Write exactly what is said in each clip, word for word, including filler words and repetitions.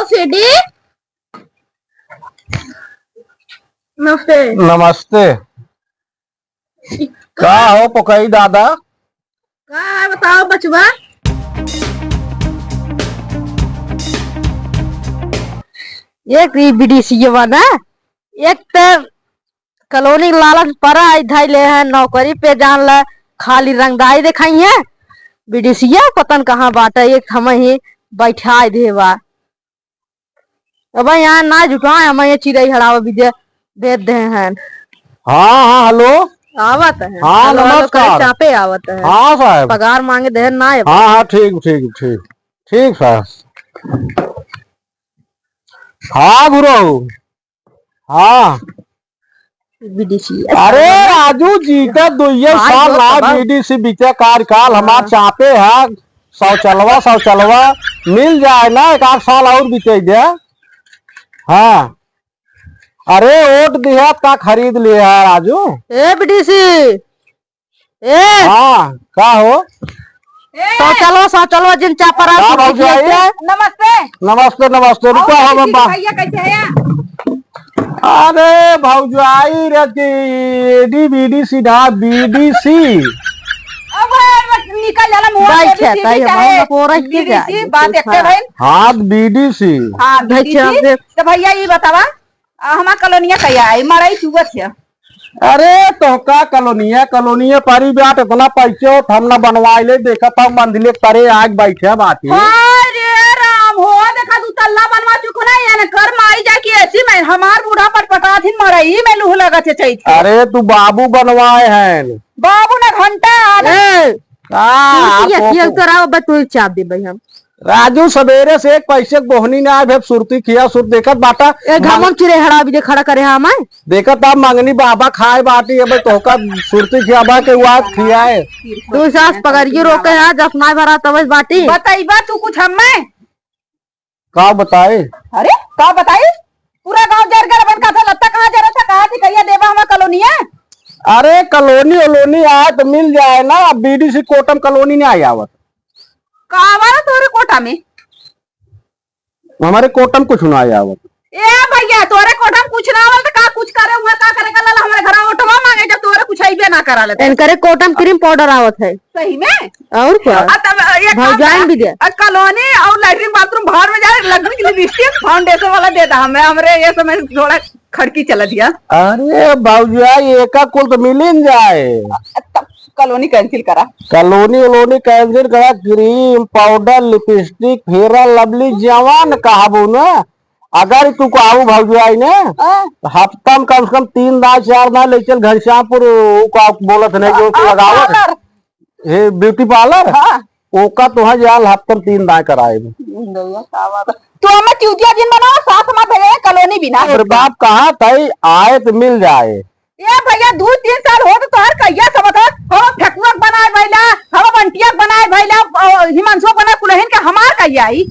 सीडी। नमस्ते। नमस्ते। का हो पकई दादा? का है बताओ बचवा? एक ई बीडीसी बना, एक त कॉलोनी लालच परा आई धई ले है, नौकरी पे जान ला, खाली रंगदारी देखाई है। बीडीसीया पतन कहाँ बाटे, एक हम ही बैठाई देवा। अब यहाँ ना जुटाए, हम ये चिड़ै हड़ावा भी दे, भेज दे हैं। हाँ, हाँ, हेलो। आवत है। हाँ, हेलो, हेलो, करे नमस्कार। चापे आवत है। हाँ, साहब। पगार मांगे दे ना आवत। हाँ, हाँ, ठीक, ठीक, ठीक। ठीक, साहब। हाँ, गुरु। हाँ। बीडीसी। अरे राजू, जीता दुइये हाँ, साल जो ना तब। बीडीसी बीते कार्यकाल हमार हाँ। चापे है, शौचलवा, शौचलवा मिल जाए ना, एक आध साल और बीते दे। हाँ। अरे वोट दिया का खरीद लिया है राजू। ए बीडीसी, ए। हाँ, का हो? ए! शौचालय, शौचालय, जिन चापरा का की भौजाई? बिटिया के। नमस्ते। नमस्ते, नमस्ते। रुको, और हम दीदी बा-, भैया कैसे हैं? अरे भौजाई रे, की एडी बीडीसी ना, बीडीसी। अब निकल जाला मुंह से, बैठ है, बीडीसी ताई, चाहे हम लोग हो रही थी बीडीसी, क्या? बात एक है भाई। हाँ, बीडीसी। हाँ, बैठ है, बीडीसी। हम तो भैया ये बतावा, आ, हमार कॉलोनिया कहिया आई? मड़ई चुअत है। अरे, तोहका कॉलोनिया, कॉलोनिया पारी बाट, इतना पैसे होत, हम ना बनवाई ले, देखत हूँ मंदिले तरे आग बैठे बाटी। हाय रे राम हो, देखा दू तल्ला बनवा चुको ना, एनकर माई जाके एसी में, हमार बूढ़ा पटपटाथिन मड़ई में लूह लगत है चैत के। अरे, तू बाबू बनवाए हैं। बाबू ना घंटा आले। ए, का, तू की आपको यथी को- अंतर आओ, बस तू चाप दे भाई हम। राजू, सबेरे से एक पैसे के बोहनी ना आए, भेद सुरती खिया सुर देखत बाटा। ए, घामन चिरे हड़ा भी दे खड़ा करे हाँ मैं। देखत आप मंगनी बाबा खाए बाटी, अब तोहका सुरती खिया बा के वाद खियाए। तू सास पकड़िए रोके हाँ, जस ना भरा तब बाटी। बताइबा तू कुछ हमें? का बताए? अरे, का बताई? पूरा गांव जर गल, अपन कथा लत्ता कहाँ जरा था, कहाँ थी, कहिया देबा हमार कॉलोनिया? अरे, कॉलोनी ओलोनी आए तो मिल जाए ना, अब बीडीसी कोटम कॉलोनी नहीं आई आवत। का आवा ना तोरे कोटा में? हमारे कोटम कुछ ना आई आवत। ए भैया, तोरे कोटम कुछ ना आवत, का कुछ करे हुआ, का करे का लाला हमारे घर ओटवा मांगे, जब तोरे कुछ अइबे ना करा लेते। इनकरे कोटम क्रीम पाउडर आवत है। सही में? और क्या? आ, तब, आ, ये काम भौजाइन करा। भी दे। आ, कॉलोनी और लैट्रिन बाथरूम बाहर में जाए, लग्जरी की लिपस्टिक फाउंडेशन वाला दे दा हमें, हमरे ये समय थोड़ा खड़की चला दिया। अरे भौजाई, एका कुल तो मिलिन जाए। आ, तब कॉलोनी कैंसिल करा। कॉलोनी वोलोनी कैंसिल करा, क्रीम, पाउडर, लिपस्टिक, फेयर लवली, जवान कहबू ना, अगर तू कहू भौजाई ने, हाँ। तो हफ्ता में कम से कम तीन दाई, चार दाई ले चल घनश्यामपुर, उ का बोलत नहीं, जो तू हाँ, लगावत है। पार्लर। हे, ब्यूटी पार्लर? हाँ। ओका तोहार जाल हफ्ता में तीन दाई कराए। गौवा का बात। तू हमें चूतिया जिन बनाओ, सास मत भेजे, कॉलोनी भी ना। अरे बाप, कहाँ तई आए तो मिल जाए। ए भैया, दू तीन साल होत तोहर कहिया सब होत, हम फेकुआ के बनाए भैला, हम बंटिया के बनाए भैला, अ, हिमांशु के बनाए, कुलहिन के हमार कहिया आई?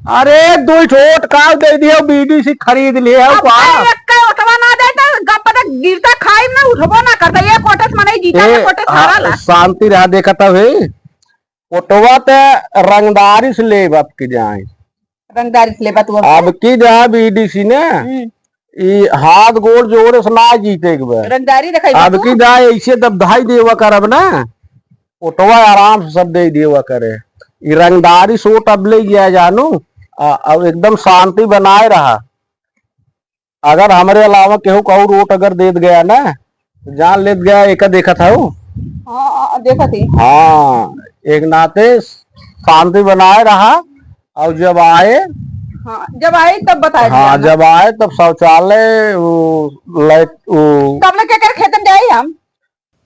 अरे, दुई ठो ओट का दे दियो, बीडीसी खरीद लिए हो अब का? मैं एक का ओटवा ना दे, तो गप तक गिरता खाई ना, उठबो ना करता, ये कोटस मनई जीता ए, ना, कोटस हाँ, हारा ला। शांति रहा, देखा तब है, ओटवा ते रंगदारी से लेब अब की जाए। रंगदारी से लेबा तू हमसे? अब की जा बीडीसी ने, हम्म। ई हाथ गोड़ जोड़े से ना जीते के बा। रंगदारी देखाई अब तू? की जा ऐसे दबधाई देवा करब ना, ओटवा आराम से सब दे देवा करे। ई रंगदारी सोट अब ले गया जानू, आ, अब एकदम शांति बनाए रहा। अगर हमरे अलावा केहू का और वोट अगर देत गया ना, तो जान लेत गया, एका देखत हऊ। हाँ, हाँ, देखत ही। हाँ, एक नाते शांति बनाए रहा, और जब आए, हाँ, जब आए तब बताए हाँ, दिया। जब आए तब शौचालय, वो लाइट, वो तब ले के कर खेतन जाई हम?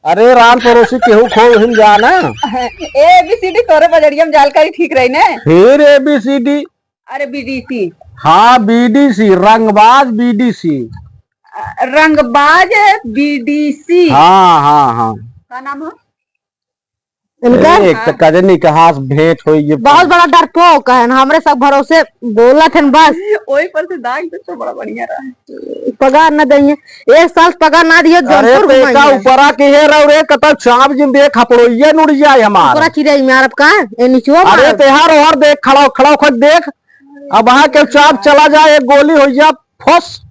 अरे राम पड़ोसी केहू खो हिम जाना। ए बी सी डी तोरे बजरिया में जाल करी ठीक रही ने। फिर ए बी सी डी। अरे बी डी सी। हाँ, बी डी सी, रंगबाज बी डी सी। अ, रंगबाज बी डी सी। हाँ, हाँ, हाँ। का नाम है? इनका? एक तो कजनी के हाथ भेंट होई, ये बहुत बड़ा डरपोक है ना, हमरे सब भरोसे बोलत हन बस। ओही पर से दाग दे तो बड़ा बढ़िया रहा। पगार न देइए, एक साल पगार ना दिए, अरे जौनपुर ते का घुमाइए। ऊपरा के हे रहो रे, कतौ चाप जिन दे, खपड़ोइये नुड़ जाए हमार। ऊपरा चिड़ै मारब का? ए निचवा अरे मारब। तेहार ओहर देख, खड़ा, खड़ा होकर देख। अब वहाँ के चाप चला जाए, एक गोली होइ जाए, फस।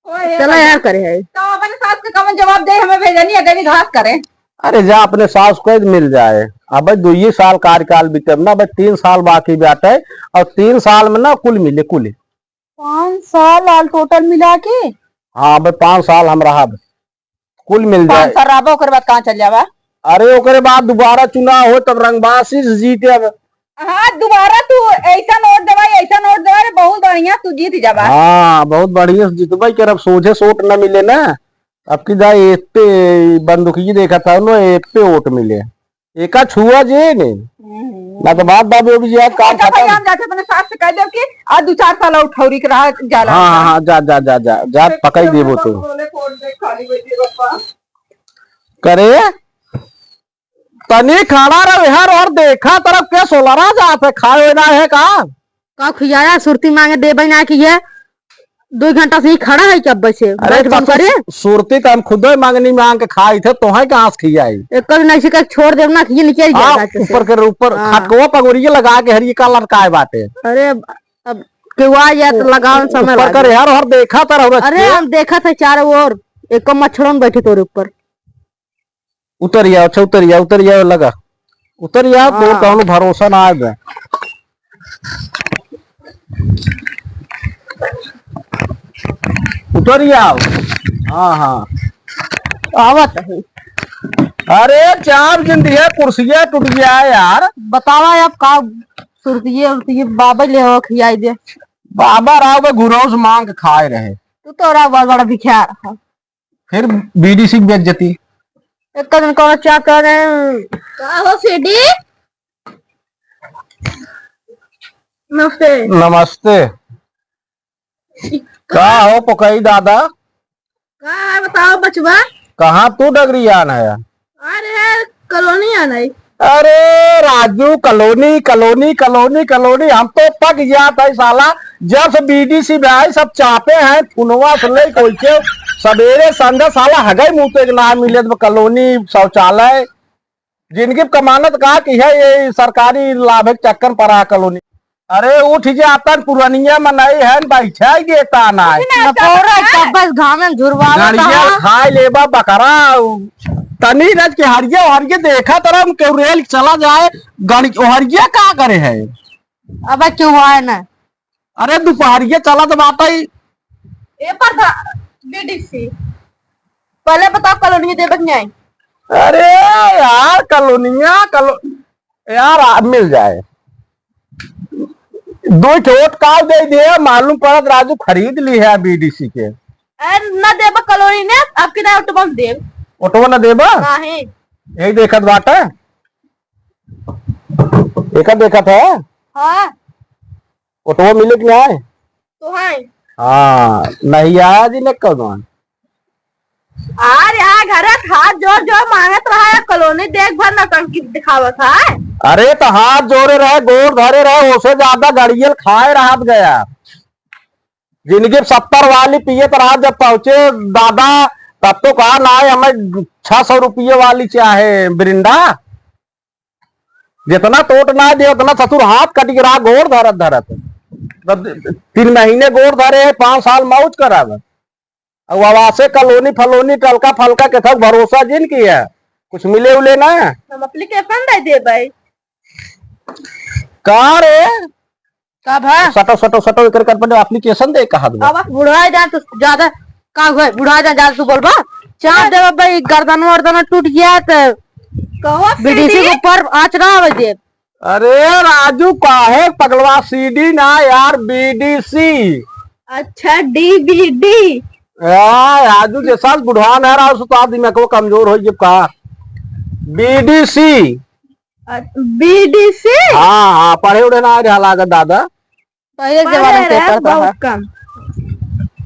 ओए, चला यार करे है। तो अपने सास के कमन जवाब दे, हमें भेजनी है, गई घास करे। अरे जा, अपने सास को मिल जाए। अब दुई साल कार्यकाल बीते ना, अब तीन साल बाकी बाटे, और तीन साल में ना कुल मिले, कुल। पाँच साल all total मिला के? हाँ, अब पाँच साल हम रहब, कुल मिल पाँच जाए। साल रहबा, ओकरे बाद कहाँ चल जाबा? अरे, ओकरे बाद दोबारा चुनाव हो, तब रंगबासी से जीते अब। हाँ, दोबारा तू ऐसा नोट देवाई, ऐसा नोट देवाई, बहुत बढ़िया, तू जीत जाबा। हाँ, बहुत बढ़िया से जीतबे करब, सोझे से वोट न मिले ना। अब की जा एपे बंदूकिये देखा था, नो एपे वोट मिले, एका छुआ जे ने। हम्म। ना तो बाप बाबू भी यार काम अच्छा, खत्म। भैया, हम जाते अपने सास से कह देब कि आ दो चार साल उठौरी के रहा जाला। हाँ, हाँ, हाँ, जा, जा, जा, जा, जा, पकड़ देबो तो। करे, तनी खड़ा रह यार, और देखा तरफ के सोलरा जात है, खाए ना है का? का खियाया, सुरती मांगे देबे ना कि ये दो घंटा से ही खड़ा है क्या? अब से अरे बैठ बंद तो करे। सु-, सुरती तो हम खुदे मांगनी मांग के खाई थे, तोहे कहाँ से खियाई? एक कभी नहीं से छोड़ देब ना कि ये निकल हाँ, जाएगा ऐसे से। ऊपर के ऊपर हाँ। खटकवा पगोरिये लगा के हरिये का लटकाए बाटे। अरे अब, अब केहू आ जाए तो उ-, लगावन समय ऊपर लागे। कर यार, और देखा तरह अरे के। हम देखा थे चारों ओर, एको मच्छरों बैठे तोरे ऊपर। उतरि आओ, अच्छा, उतरि आओ, उतरि आओ, लगा। उतरि आओ, तोर हाँ। कौनो भरोसा ना आवे। उतरि आओ। हाँ, हाँ। आवत है। अरे, चाप जिन दिया, कुर्सिया टूट गया है यार। बतावा अब का सुरतिये उरतिये बाबा ले हो खियाई दे। बाबा राव के घुरौस मांग के खाए रहे। तू तो राव बहुत बड़ा भिखार है। फिर बीडीसी की बेइज्जती। एक दिन कौनो चाह कर रहे हैं। का हो सीडी? नमस्ते। नमस्ते। का हो पकई दादा? का है बताओ बचवा? कहाँ तू डगरी आन है? अरे कॉलोनी आन है। अरे राजू, कॉलोनी, कॉलोनी, कॉलोनी, कॉलोनी, हम तो पक गया था साला। जब से बीडीसी में आई, सब चापे हैं, फुनवा से ले कोई के, सवेरे संध्या साला हगई मुते के ना मिले, तो कॉलोनी शौचालय, जिनकी कमानत का की है, ये सरकारी लाभ के चक्कर पड़ा कॉलोनी। अरे उठ जातन, पुरनिया मनई है, बैठा ही देता ना। उठ ना न पौरा, जाता है। तब बस घामे में झुरवावत गड़िया है। खाए लेबा बकरा, तनी रज के हरिये हरिये देखा तरह के रेल चला जाए, गड़ी ओहरिया का करे है? अबे क्यों आए ना? अरे दोपहरिया चला तो बात ही। ए पर था बीडीसी। पहले बताओ कॉलोनी देवे के नहीं आई? अरे यार कॉलोनिया, कॉलो-, यार आ, मिल जाए। दो ठोट का दे दे, मालूम पड़त राजू खरीद ली है बीडीसी के। अरे ना देबा कॉलोनी ने, आपके ना ऑटो बम देब। ऑटो ना देबा? नहीं। यही देखत बाटे। एका देखत है? हाँ। ऑटो मिले कि नहीं? तो है। हाँ, नहीं आया जी ने कौनो। अरे यहाँ घर हाथ जोर जोर मांगत रहा है, कॉलोनी देख भर नौटंकी दिखावत है। अरे तो हाथ जोरे रहे, गोड़ धरे रहे, ओसे ज्यादा गड़ियल खाए रहत गया। जिनकी सत्तर वाली पियत रहा, जब पहुंचे दादा, तब तो कहा ना, हमें छह सौ रुपये वाली चाहे ब्रिंडा। जितना तोट ना दे, उतना ससुर हाथ कट गिरा, गोड़ धरत धरत। तब तीन महीने गोड़ धरे है, पाँच साल मौज करब। अब आवासे कॉलोनी फलोनी, टलका फलका के थक भरोसा जिन की है, कुछ मिले उले ना। हम एप्लीकेशन दे देबै। का रे? का भा? सटो, सटो, सटो, एकर कर पड़े, एप्लीकेशन दे कहा दे। अब बुढ़ा जान तो ज्यादा का हुआ? बुढ़ा जान ज्यादा तू बोलबा? चाप देबा भाई, गर्दन वर्दन टूट गया तो कहो बीडीसी सीढ़ी। के ऊपर आँच ना आवे दे। अरे राजू, काहे पगलवा, सीडी ना यार, बीडीसी। अच्छा, डीबीडी। आ, राजू जैसा बुढ़ान है, राजू तो दिमाग वो कमजोर हो जब कहा। बीडीसी। अ, बीडीसी? हाँ, हाँ, पढ़े उढ़े ना रहा लागत दादा। पहले पढ़े जमाना के रहे पढ़ता बहुत है। कम।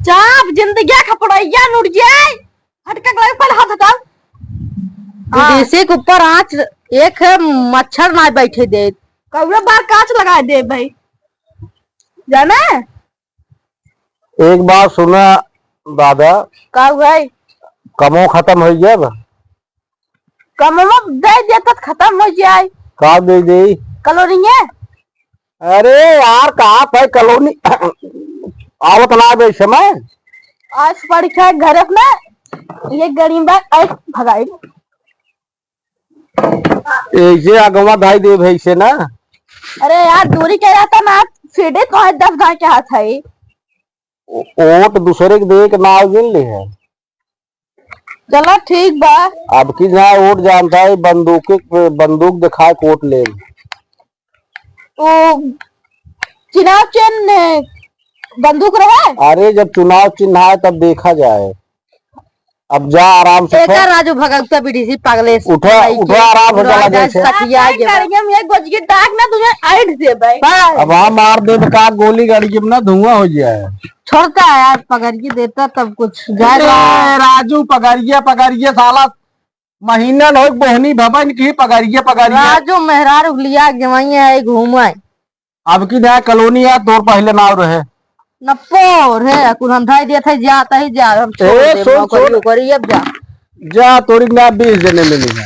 चाप जिंदगिया खपड़ैया नुड़ जाए। हटके के लगे पहले हाथ हटाओ। हाँ। बीडीसी के ऊपर आँच एक है, मच्छर ना बैठे दे। कौनो बार कांच लगा दे भाई। जाना है? एक बात सुना दादा। का भाई? कमो खत्म हो गया बा। कमवा दे दे तो खत्म हो जाए। का दे दे? कॉलोनी है। अरे यार, कहाँ पे कॉलोनी आवत ना बे समय? आज परीक्षा है घर अपना, ये गरीब बाग, ऐ भगाई। ऐसे आगवा धाई दे भाई से ना। अरे यार, दूरी के रहता ना, सीढ़े तो है दस धाई के हाथ है। ओ-, ओट दूसरे के दे के नाव गिन ले है। चला ठीक बा। अब की जहाँ ओट जानता है, बंदूक, बंदूक दिखाए के ओट ले। ओ, चुनाव चिन्ह बंदूक रहे? अरे, जब चुनाव चिन्ह आए, तब देखा जाए। अब जा आराम से एकर उठा। राजू भगवता बीडीसी पागले से उठा, उठा, आराम से पूरा चला जाए। सखिया के गाड़िया में एक बज के डाक ना तुझे ऐंठ देबे। बस। अब हम मार देबे का गोली, गाड़ी के ना धुआं हो जाए। छोड़ता है यार, पगड़िए देता तब कुछ जाए। ए, राजू पगड़िए, पगड़िए साला महीना लोग बोहनी भवन की पगड़िए, पगड़िए। राजू मेहरारू लिया जवाइए है घूमे। अब की नया कॉलोनी है, तोर पहले नाव रहे। नप्पो रे, कुल हम धाई देत है, जात है, जा, हम छोड़ ए, दे, सुन, नौकरी सुन। उकरी, अब जा। जा, तोरी ना बीस जने मिली है।